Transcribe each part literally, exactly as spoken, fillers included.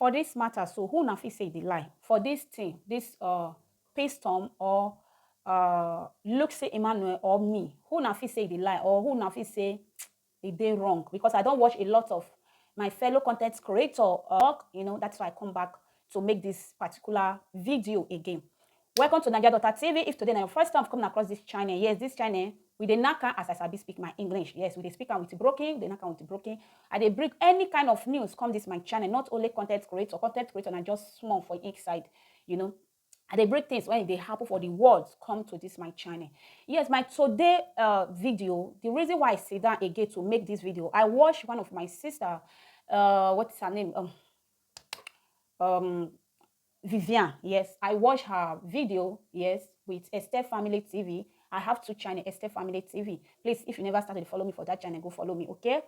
For this matter, so who na fit say the lie for this thing, this uh Piston or uh Luxy Emmanuel or me? Who na fit say the lie or who na fit say e dey wrong? Because I don watch a lot of my fellow content creator talk, you know, that's why I come back to make this particular video again. Welcome to Naija Daughter T V. If today na your first time of coming across this channel, yes, this channel we dey knack am as I sabi speak my English. Yes, we dey speak am with broken, we dey knack am with broken. I dey bring any kind of news come this my channel, not only content creator. Content creator na just small for each side, you know. I dey bring things when e dey happen for the world come to this my channel. Yes, my today uh, video, the reason why I sit down again to make this video, I watch one of my sister, uh, what is her name? Um, um, Vivian, yes, I watch her video, yes, with Esther Family T V. I have two channel, Esther Family T V. Please, if you never started to follow me for that channel, go follow me, okay?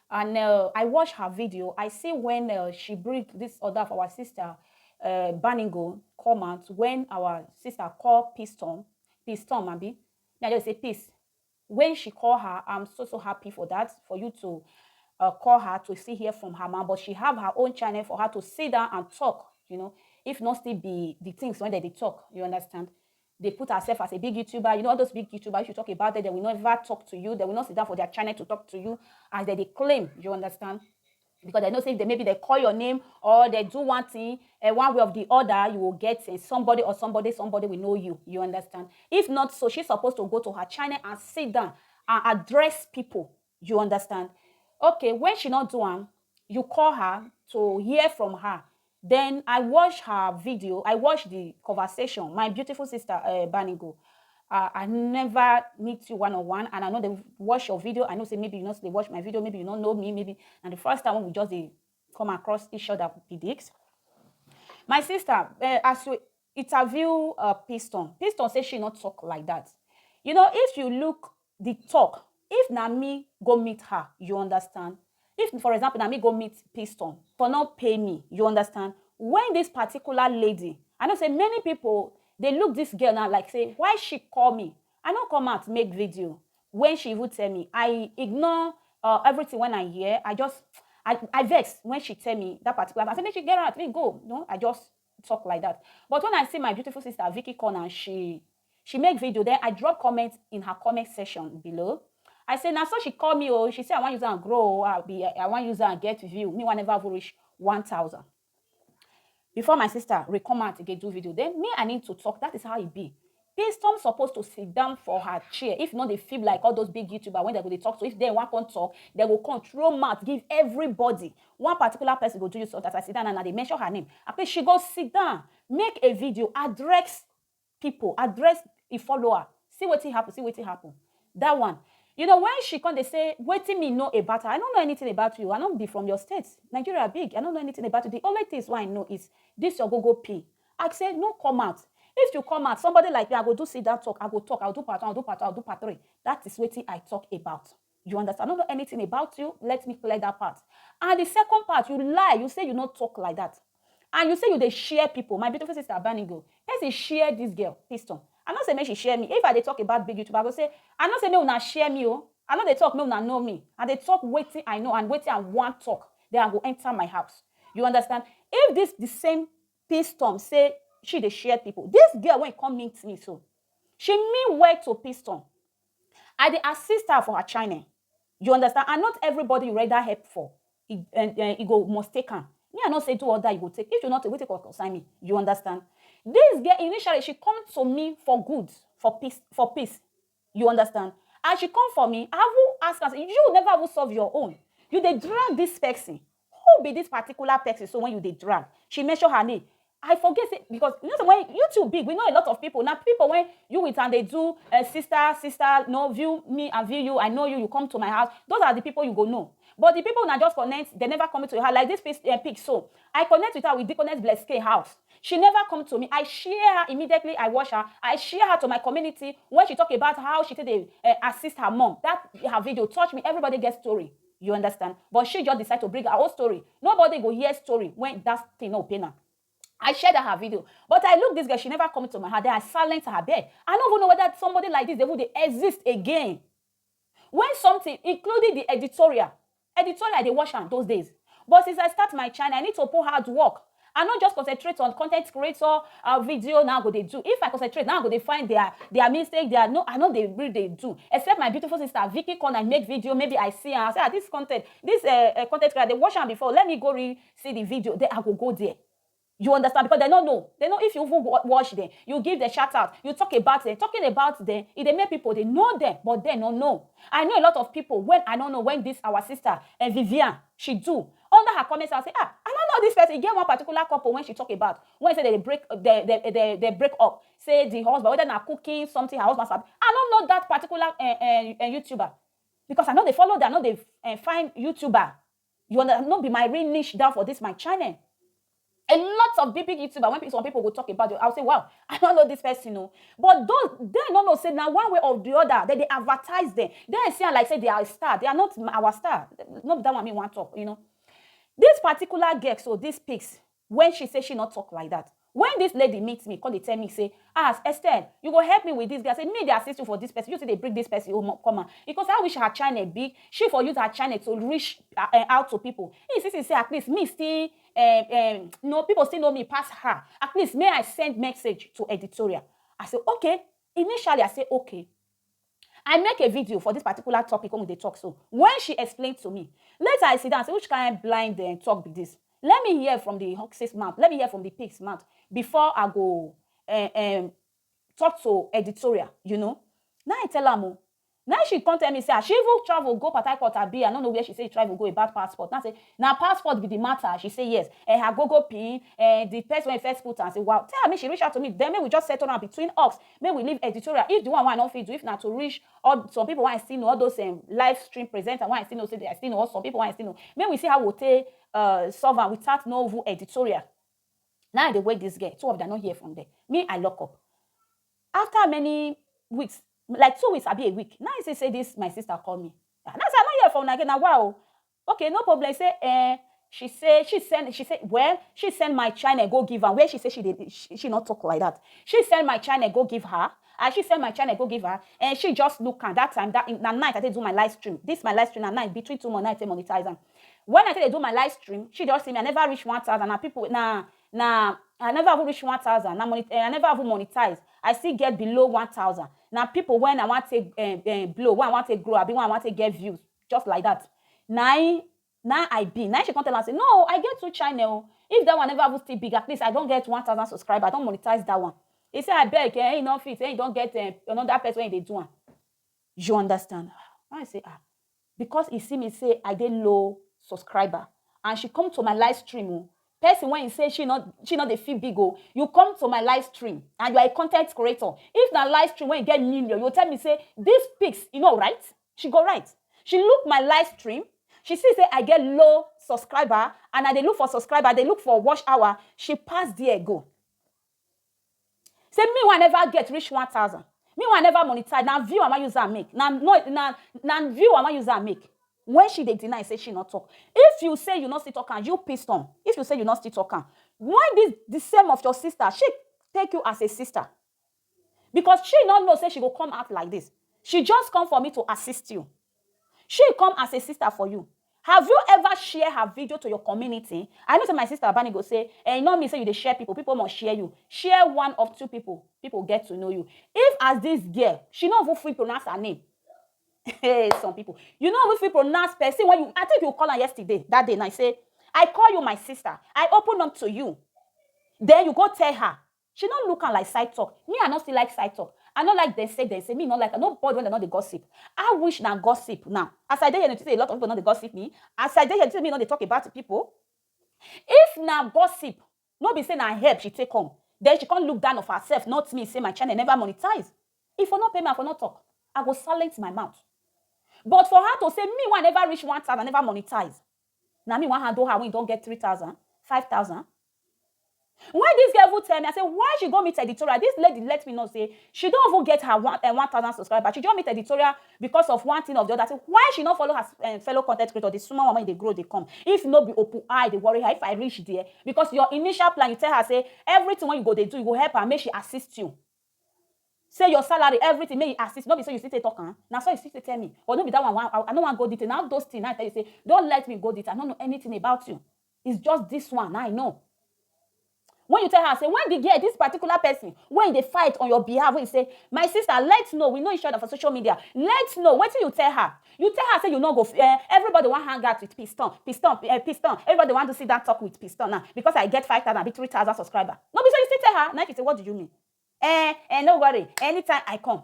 And uh, I watch her video. I see when uh, she bring this order of our sister uh, Baningo come out when our sister call Piston, Piston, maybe. Now just say peace. When she call her, I'm so so happy for that, for you to uh, call her to see, hear from her mouth. But she have her own channel for her to sit down and talk, you know. If not still be the things when they dey talk, you understand? They put herself as a big YouTuber. You know, all those big YouTubers, if you talk about them, they will never talk to you. They will not sit down for their channel to talk to you as they, they claim, you understand? Because they know say if they, maybe they call your name or they do one thing, uh, one way of the other, you will get uh, somebody or somebody, somebody will know you. You understand? If not so, she's supposed to go to her channel and sit down and address people. You understand? Okay, when she not do am, you call her to hear from her. Then I watch her video, I watch the conversation. My beautiful sister, uh, Baningo, uh, I never meet you one on one, and I know they watch your video. I know say maybe you not they watch my video, maybe you don't know me, maybe. And the first time when we just dey come across each other be this. My sister, uh, as you interview uh, Piston, Piston say she not talk like that. You know, if you look the talk, if na me go meet her, you understand? If, for example, na me go meet Piston for not pay me, you understand? When this particular lady, I know say many people they look this girl now like say, why she call me? I no come out make video. When she even tell me, I ignore uh, everything when I hear. I just, I, I vex when she tell me that particular. I say make she get out, me go. No, I just talk like that. But when I see my beautiful sister Vicky Corner, she she make video. Then I drop comment in her comment section below. I say now so she call me. Oh, she say I want use and grow. I be I want use and get view. Me one never reach one thousand. Before my sister re come out again do video, then me I need to talk. That is how it be. Piston supposed to sit down for her chair. If not, they feel like all those big YouTuber when they go they talk. So if they want come talk, they will control mouth, give everybody. One particular person go do you something. As I sit down and they mention her name. I say she go sit down, make a video, address people, address a follower. See what happen. See what happen. That one. You know, when she come, they say, waiting me know about her. I don't know anything about you. I don't be from your state. Nigeria big. I don't know anything about you. The only things why I know is this your Google P. I say, no come out. If you come out, somebody like me, I go do see that talk. I go talk. I'll do part one, I'll do part two, I'll do part three. That is what I talk about. You understand? I don't know anything about you. Let me clear that part. And the second part, you lie. You say you not talk like that. And you say you they share people. My beautiful sister Banigo, person share this girl, Piston. I not say make she share me. If I they talk about big YouTube, I go say, I not say me una share me. Oh. I know they talk, me una know me. And they talk waiting I know and waiting I want talk. Then I go enter my house. You understand? If this the same Piston say she they share people, this girl when come meet me so, she mean well to Piston. I dey assist her for her channel. You understand? And not everybody you render help for, e eh, eh, e go must take am. Me I no say do or die you go take. If you not take, wetin concern me? You understand? This girl initially she come to me for good, for peace, for peace. You understand? As she come for me, I will ask her, say, you never will solve your own. You dey drag this person. Who be this particular person? So when you dey drag, she mention her name. I forget say because you know say when YouTube big, we know a lot of people. Now people when you with and they do uh, sister, sister, no view me and view you. I know you. You come to my house. Those are the people you go know. But the people now just connect. They never come to your house like this pic, uh, pic. So I connect with her with Deaconess Bless K house. She never come to me. I share her immediately. I watch her. I share her to my community when she talk about how she take dey uh, assist her mom. That her video touch me. Everybody get story. You understand? But she just decide to bring her own story. Nobody go hear story when that thing no pain her. I shared her video, but I look this girl. She never come to my house. Then I silence her bed. I don't even know whether somebody like this they would exist again. When something, including the editorial, editorial they watch am those days. But since I start my channel, I need to put hard work. I no just concentrate on content creator uh, video now go dey do. If I concentrate now go dey find their their mistake, their no, I no dey really dey do. Except my beautiful sister Vicky come and make video, maybe I see her, I say ah, this content, this uh, uh, content creator, they watch am before. Let me go re see the video. Then I go go there. You understand? Because they no know. They know if you even wa- watch them, you give the shout out, you talk about them. Talking about them, it dey make people they know them, but they no know. I know a lot of people when I don't know when this our sister and Vivian she do under her comments and say ah I don't know this person. E get one particular couple when she talk about when say they break they they, they, they break up. Say the husband whether na cooking something her husband sabi. I don't know that particular uh, uh, uh, YouTuber because I know they follow them. I know they uh, find YouTuber. You understand? No be my real niche down for this my channel. A lot of big big YouTuber when some people go talk about you, I'll say wow I don't know this person o. But those they no know say na one way or the other they dey advertise them. Then I see am like say they are a star. They are not our star. No be that one me wan talk, you know. This particular girl, so this pics, when she say she not talk like that. When this lady meets me, come dey tell me say ah Estelle, you go help me with this girl. I say me dey assist you for this person. You say they bring this person home come am because I wish her channel big. She for use her channel to reach uh, uh, out to people. He see say at least me still um, um, no people still know me pass her. At least may I send message to editorial. I say okay. Initially I say okay. I make a video for this particular topic when we dey talk so when she explained to me, later I sit down say which kind blind uh, talk be this. Let me hear from the Hox's mouth. Let me hear from the pig's mouth before I go uh, um, talk to editorial, you know. Now I tell am o. Now she come tell me say ah, she even travel go Port Harcourt abi I no know where she say she travel go about passport. Now say na passport be the matter. She say yes. And her gogo pin and the person wey first put am say wow. Tell her make she reach out to me. Then make we just settle am between us. Make we leave editorial. If the one wey I no fit do, if na to reach all some people wey I still know, all those um, live stream presenter wey I still know say they I still know, or some people wey I still know. Make we see how we take uh, solve am without no even editorial. Now I dey wait this girl. Two of them not hear from there. Me I lock up. After many weeks, like two weeks abi a week, now I say say this my sister call me. And I say I no hear from una again. Na wow. Okay, no problem. Say eh, she say she send she say well she send my china go give am where she say she dey she, she no talk like that. She send my china go give her. And she send my china go give her and she just look am that time that na night I take do my live stream. This my live stream na night between two months night take monetize am. When I take dey do my live stream she just see me I never reach one thousand na people na na I never even reach one thousand na money eh, I never even monetize. I still get below one thousand. Na people when I want take eh, eh, blow, when I want take grow, I be when I want take get views, just like that. Na im- na I be. Na im she come tell am say no, I get two channel. If that one never even still big, at least I don't get one thousand subscriber. I don't monetize that one. He say I beg, eh, he no fit, eh, he don't get eh, another person when they do one. You understand? I say ah, because he see me say I dey low subscriber and she come to my live stream o. Person when he say she not she not dey feel big o. You come to my live stream and you are a content creator. If na live stream when you get million, you tell me say this pics you know right? She go right. She look my live stream. She see say I get low subscriber and I dey look for subscriber, I dey look for watch hour. She pass there go. Say me one never get reach one thousand. Me one never monetize. Na view am I use am make. Na no na na view am I use am make. When she dey deny say she no talk. If you say you no still talk am, you pissed on. If you say you no still talk am, why this the same of your sister? She take you as a sister. Because she no know say she go come out like this. She just come for me to assist you. She come as a sister for you. Have you ever share her video to your community? I know say my sister Abani go say, eh, you know me say you dey share people, people must share you. Share one of two people, people get to know you. If as this girl, she no even fit pronounce her name. Hey, some people, you know if you pronounce person when you, I think you call her yesterday, that day, and I say, I call you my sister, I open up to you. Then you go tell her. She no look am like side talk. Me, I no still like side talk. I no like dem say dem say me no like am. Nobody when dem no dey gossip. I wish na gossip now. As I dey here, you know say a lot of people no dey gossip me. As I dey here, you know say me no dey talk about people. If na gossip, no be say na help she take come. Then she come look down of herself, not me, say my channel never monetize. If for no pay me, I for no talk. I go silence my mouth. But for her to say me one never reach one thousand, never monetize. Na me wan handle her when you don get three thousand, five thousand. When this girl even tell me, I say why she go meet editorial. This lady let me know say she don even get her one, uh, one thousand subscribers. She just meet editorial because of one thing of the other. Say why she no follow her uh, fellow content creator, the small one when they grow, they come. If no be open eye, they worry her. If I reach there, because your initial plan, you tell her say everything when you go they do, you go help her, make she assist you. say your salary, everything, make you assist. No be so you still take talk am. Na so you still take tell me. But no be that one, one, I, I no wan go detail. Now those things, I tell you say, don't let me go detail. I no know anything about you. It's just this one I know. When you tell her, say, when the girl, this particular person, when they fight on your behalf, when you say, my sister, let's know, we know each other for social media, let's know, wetin you tell her? You tell her say you no go, eh, everybody wan hang out with Piston, Piston, eh, Piston, everybody wan to sit down talk with Piston now because I get five thousand, abi three thousand subscriber. No be so you still tell her. Now she say, what do you mean? Eh, eh, no worry, anytime I come.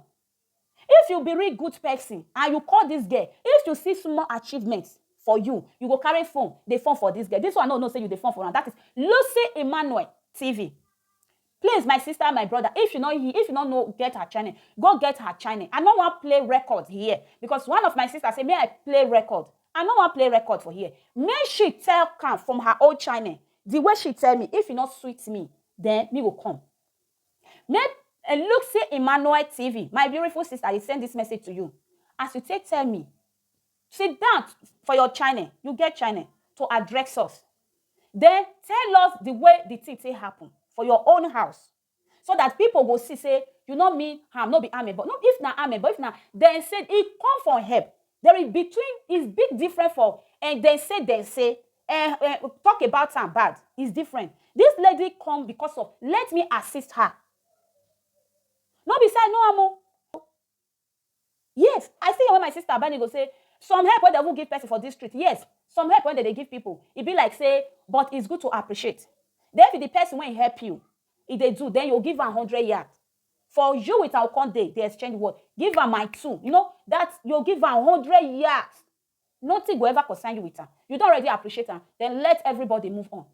If you be real good person and you call this girl, if you see small achievement for you, you go carry phone, dey phone for this girl. This one no know say you dey phone for am. That is Lucy Emmanuel T V. Please, my sister, my brother, if you no he-, if you no know get her channel, go get her channel. I no wan play record here because one of my sister say, may I play record? I no wan play record for here. Make she tell am from her own channel. The way she tell me, if e no sweet me, then me go come. Make, eh, Lucy Emmanuel T V, my beautiful sister, I dey send this message to you. As you take tell me, sit down for your channel, you get channel to address us. Then tell us the way the thing take happen for your own house, so that people go see say you no mean harm, no be amebo. No, if na amebo, if na, then say e come for help. There is between, is big difference for, and then say, then say, eh, eh, talk about am bad. It's different. This lady come because of, let me assist her. No be say I know am o. Yes, I see when my sister Bani go say, some help wey dem even give person for this street. Yes, some help wey dem dey give people. E be like say, but it's good to appreciate. Then if the person wey help you, e dey do, then you give am hundred yard. For you with our con dey, dey exchange word. Give am my two. You know, that you give am hundred yard. Nothing go ever concern you with am. You don already appreciate am. Then let everybody move on.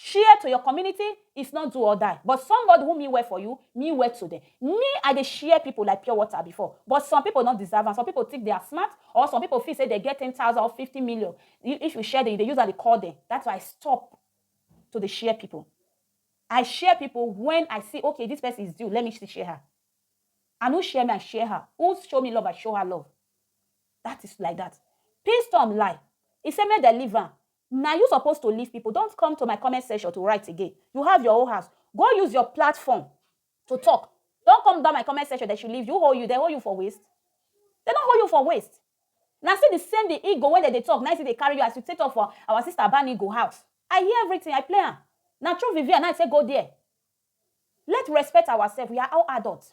Share to your community is not do or die. But somebody who mean well for you, mean well to them. Me, I dey share people like pure water before. But some people no deserve am. Some people think they are smart, or some people feel say they get ten thousand or fifty million. If if you share them, they use am dey call them. That's why I stop to dey share people. I share people when I see, okay, this person is due. Let me still share her. And who share me, I share her. Who show me love, I show her love. That is like that. Piston lie. He say make dem leave am. Na you suppose to leave people. Don't come to my comment section to write again. You have your own house. Go use your platform to talk. Don't come down my comment section that you leave. You hold you, they hold you for waste. They don't hold you for waste. Now see the same the ego when they, they talk. Now see they carry you as you take up for our sister Bani go house. I hear everything. I play am. Now true Vivian, I say go there. Let's respect ourselves. We are all adults.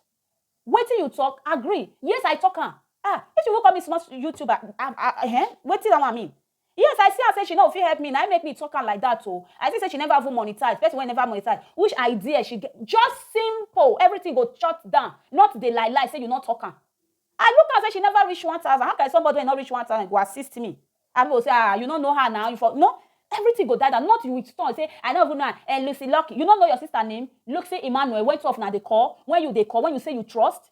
Wetin you talk, agree. Yes, I talk am. Ah, if you go call me small YouTuber, ah, ah, eh, wetin that one mean? Yes, I see her say she no fit help me. Na im make me talk am like that o. I see say she never even monetize. Person wey never monetize. Which idea she get? Just simple. Everything go shut down. Not dey lie lie say you no talk am. I look am say she never reach one thousand. How can somebody wey no reach one thousand go assist me? I go say, ah, you no know her now. You for no. Everything go die down. Not you with stone. Say, I no even know her. Eh, Lucy Lucky. You no know your sister name? Lucy Emmanuel. Went off na dey call. When you dey call, when you say you trust,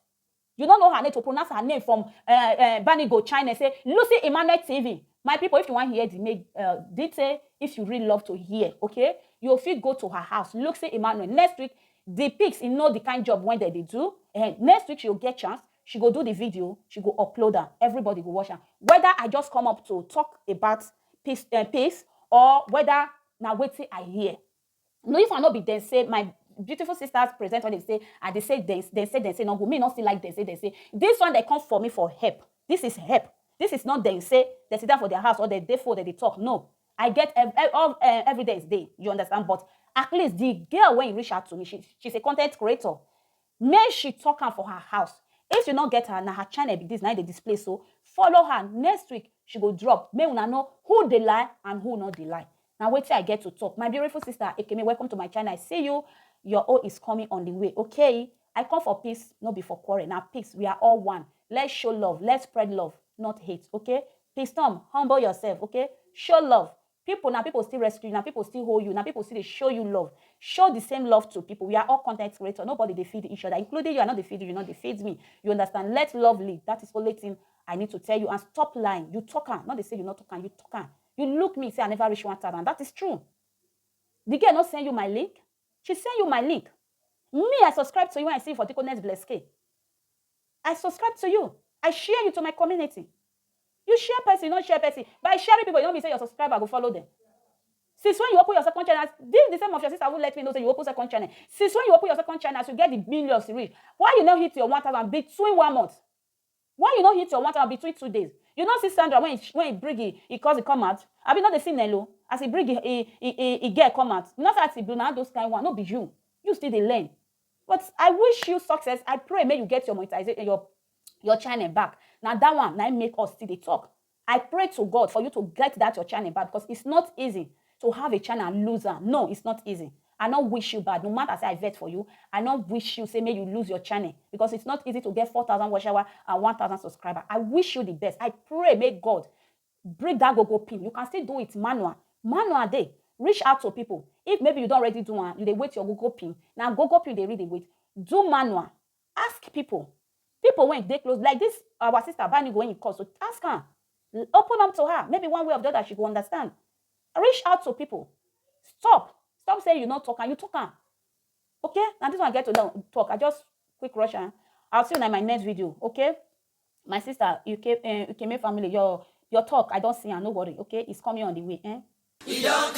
you no know her name to pronounce her name from, eh, eh, Bani go China. Say, Lucy Emmanuel T V. My people, if you wan hear the make, uh, detail, if you really love to hear, okay, you fit go to her house. Lucy Emmanuel. Next week, the pics, you know the kind job when they dey do. Eh, next week, she'll get chance. She go do the video. She go upload am. Everybody go watch am. Whether I just come up to talk about peace, eh, peace, or whether na wetin I hear. No, if I no be dem say, my beautiful sisters present when they say, I dey say dem, dem say, dem say no go. Me no still like dem say, dem say. This one they come for me for help. This is help. This is not dem say they sit down for their house or they dey for they dey talk. No, I get ev- ev- all, eh, evidence dey. You understand? But at least the girl when reach out to me, she she's a content creator. Make she talk am for her house. If you no get her, na her channel be this, na dey display. So follow her. Next week she go drop. Make una know who dey lie and who no dey lie. Na wetin I get to talk. My beautiful sister Ekeme, welcome to my channel. I see you. Your own is coming on the way. Okay, I come for peace, no be for quarrel. Na peace. We are all one. Let's show love. Let's spread love, not hate. Okay, Piston, humble yourself. Okay, show love. People, na people still rescue you, na people still hold you, na people still dey show you love. Show the same love to people. We are all content creator. Nobody dey feed each other, including you. I no dey feed you, you no dey feed me. You understand? Let love lead. That is only thing I need to tell you. And stop lying. You talk am. No dey say you no talk am. You talk am. You look me, say I never reach one thousand. That is true. The girl no send you my link. She send you my link. Me, I subscribe to you when I see you for Deaconess Bless K. I subscribe to you. I share you to my community. You share person, you no share person. By sharing people, you no mean say your subscriber go follow them. Since when you open your second channel, this the same of your sister who let me know say you open second channel. Since when you open your second channel, as you get the millions reach, why you no hit your one thousand between one month? Why you no hit your one thousand between two days? You no see Sandra when he, when he bring he, he cause he come out. I be not the see Nello as he bring he, he, he, he, he get come out. You know that he do now those kind one. No be you. You still dey learn. But I wish you success. I pray may you get your monetization, your your channel back. Now that one now make us still dey talk. I pray to God for you to get that your channel back because it's not easy to have a channel and lose am. No, it's not easy. I no wish you bad. No matter say I vet for you, I no wish you say may you lose your channel because it's not easy to get four thousand watch hour and one thousand subscriber. I wish you the best. I pray may God bring that Google pin. You can still do it manual. Manual day. Reach out to people. If maybe you don't already do one, you dey wait your Google pin. Now Google pin they read the wait. Do manual. Ask people. People when they close like this, our sister Bani go when you call, so ask her. Open up to her. Maybe one way or the other she go understand. Reach out to people. Stop. Stop saying you not talk and you talk am. Okay? Now this one I get to learn talk. I just quick rush am. I'll see you in my next video. Okay? My sister, you came, uh, you came family. Your your talk, I don't see am. No worry. Okay? It's coming on the way. Eh? E don